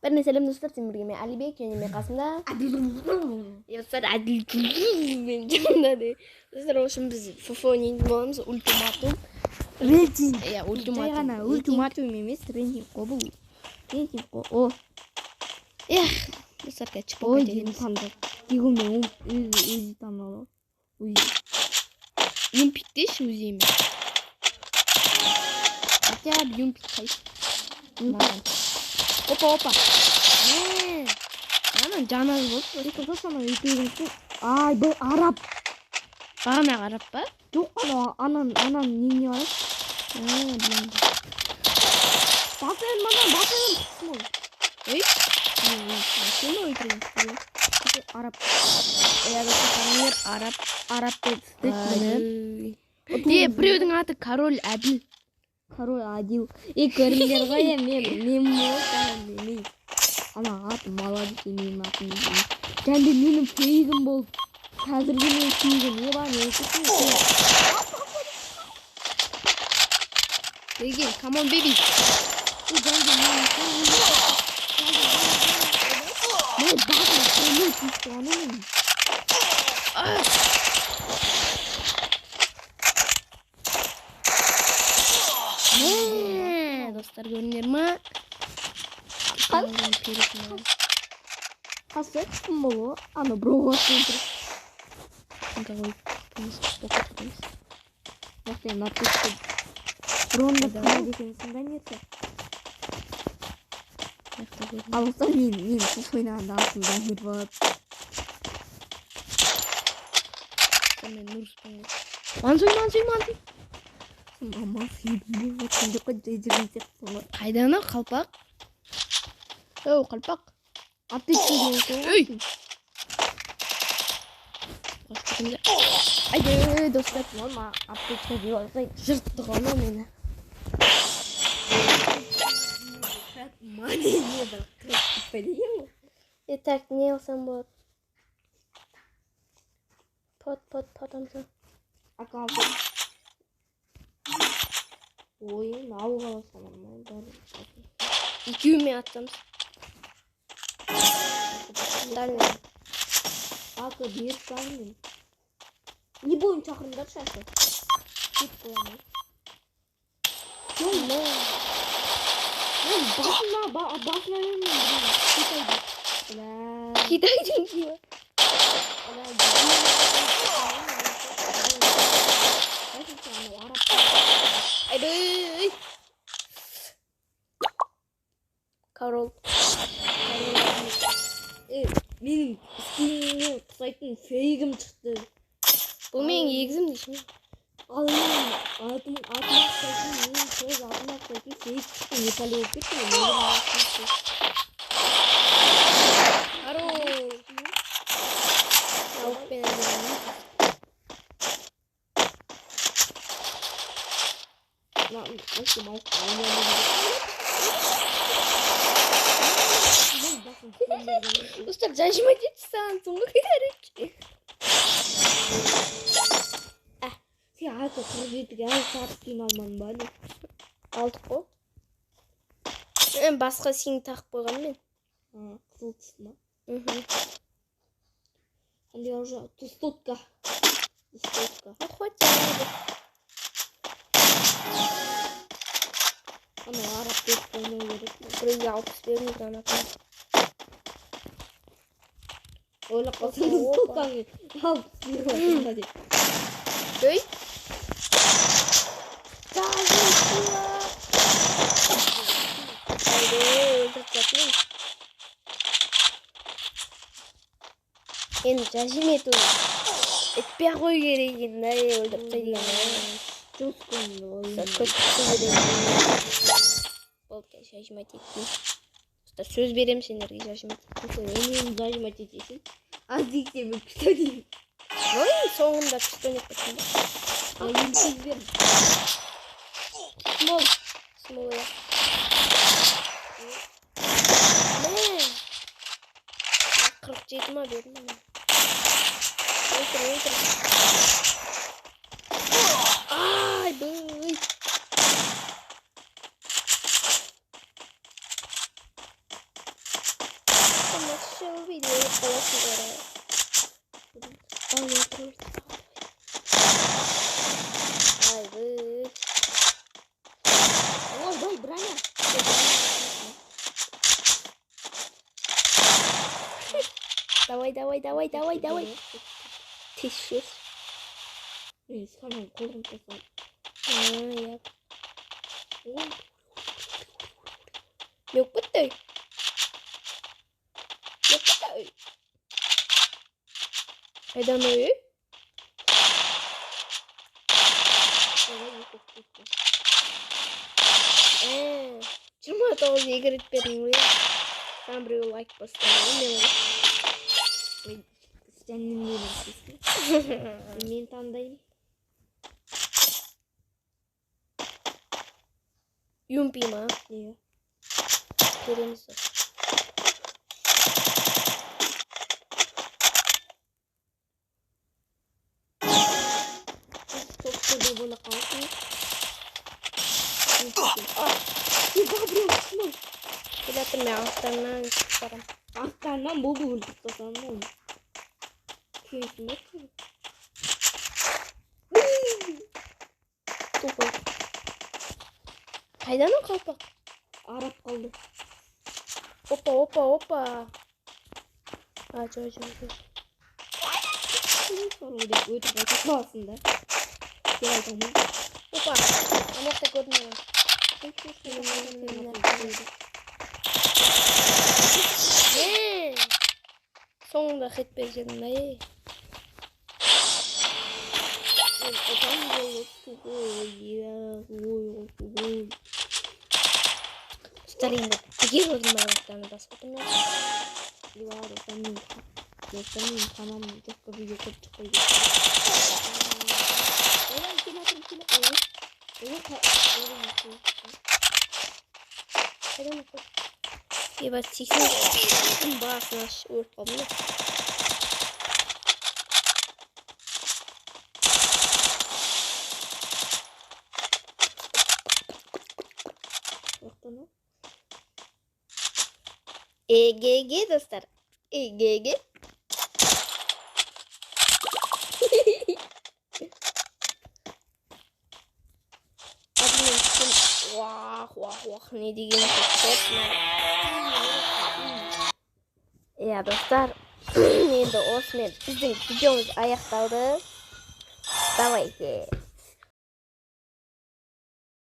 Бәріне сәлем, достар, сен бірге мен, Әлібек, және мен қасымда Әділ. Достар, Әділ менің жанымда де. Достар, в общем, біз ФФ ойнайтын боламыз, ультиматум. Рейтинг. Иә, Жай ультиматум. ғана ультиматум емес, рейтинг қой бұл. Рейтинг қой. О, Эх, достар, қазір ой, чпок дегім етеміз. таныды. Дегіммен өзі таныды. Ой. Юмпик деші, өзі емес. Хотя бы юмпик қайсы? Маған. Опа, опа. Мә, ана жаны аз болды. Екі қыз ана екеуінің. Ай, бұл араб. Бағана қарап па? Жоқ, анау анан нене бар? А, білемін. Басайын, мана, басайын. Смол. Ой. Сені өлтірген. Араб. Иә, достар, қараңдар, араб. Араб деп істейді. Е, біреудің аты Король Әділ. Король Адил. Е, көріңдер ғой, е, мен болсам, мен. Ана аты молодец, менің атым. Және де менің фейгім болды. Қазіргі менің фейгім не бар, мен кетсем. Деген, come on, baby. Және де менің фейгім. Мен басым көмей тиіп тұрғаны мен. Мә, достар, көрдіңдер ма? Қасы кім бұл? Ана біреу қосып тұр. Бірақ мен аптечка. Бронды қалады екенсің да, несі? Ал болса мен қос ойнағанда атым Дамир болады. Мансуй, мансуй, мансуй. Мама сүйдім болып жатқан жоқ қой, жай жүрген сияқтысың ғой. Қайда анау қалпақ? Оу, қалпақ. Аптечка деген Ей! Ай, достар, Мама, аптечка деп алсай. жыртты ғой анау мені. Мане не бір қырық деген ғой. Е, так, не алсам болады? Пот, пот, пот алсам. Ака алсам. Ойын алуға алсам нормально, бәрі. Екеуімен атсамыз. Дальний. Ака беріп тастадым мен. Не бойын шақырыңдаршы, ака. Деп қоямын. Жоқ, мен басына, басына мен Китайды. Бля. Китайдың киімі. Бля, Айбей. Король. Менің скинімнен ұқсайтын фейгім шықты. Бұл менің егізім дейсің. Ал менің атыма ұқсайтын, менің сөз атыма ұқсайтын фейг шықты. Не пәле болып кетті ғой, менің атым шықты. Король. Ауықпен әдемі. Вообще мауыққа ойнамай. Достар, зажимать етші саған соңғы, короче. Сен аты 47-ге әлі сатып кейін алмадың ба, не? Алдық қой. Мен басқа сен тағып қойған мен. Қызыл түсті ма? Мхм. Андай уже тустотка. Тустотка. Ну, хотя бы. Анау араб деп ойнау керек. Біреуге 60 бердім гранатаны. Ойлап қалсаң, Опа, опа. тустотканы 60 беріп жатырмын ба деп. Ей! Айбей, өлтіріп жатырмын. Енді зажим ету етпей ақ қою керек екен да, өлтіріп тастайды екен. Жестко ойнады ғой. Достар, көп күту керек. Болды, зажимать етпеймін. Достар, сөз беремін сендерге, зажимать етпеймін. Сен зажимать етесің. Аз дегенде мен күшті деймін. Ой, соңында күшті ойнап кеттім ба? Ал енді сөз бер. Смол. Смол, иә. Мә. 47 ма бердім ана? Өлтір, өлтір. Ай, бүй. Давай, давай, давай, давай, давай. Тез жіберші. Ей, саған қолым тастам. А, иә. Ой, Не болып кетті? Не болып кетті? Қайдан ой? давай екі болып кетті. 29 екі рет бердің ғой. Саған біреу лайк басты ғой, мен ғой. Ой, сен немене істейсің? Мен таңдаймын. Юмпи ма? Иә. Береміз. Топтарда бола қаласың. Е, біреу шынау. Келе жатырмын мен арттарынан барамын. Арттарынан болды, өлтіріп тастадым оны. Келесің бе? Тупой. Қайдан ол қалпақ? Арап қалды. Опа, опа, опа. А, жоқ, жоқ, жоқ. Соны деп өтіп айтып қаласың да. Деп айта алмаймын. Опа, ана жақта көрдім мен. Е, соңында хит беріп жібердім да, ей. Мен отан болып туғой, ой, ой. Достар, енді бекер көрдім, аяқтарына басып отырмын. Иә, достар, мен достар, мен каналым жоққа видео көп шықпай кетті. Ой, келе жатырмын, келе. Ой, ой, ой, Қайдан оқы? Еба, 80 басын аш, өліп қалдым да. Жақтан ол. Эгеге, достар. Эгеге. Адмен түскен. Уах, уах, уах, не деген хедшот. Иә, достар, енді осымен біздің видеомыз аяқталды. Давайте.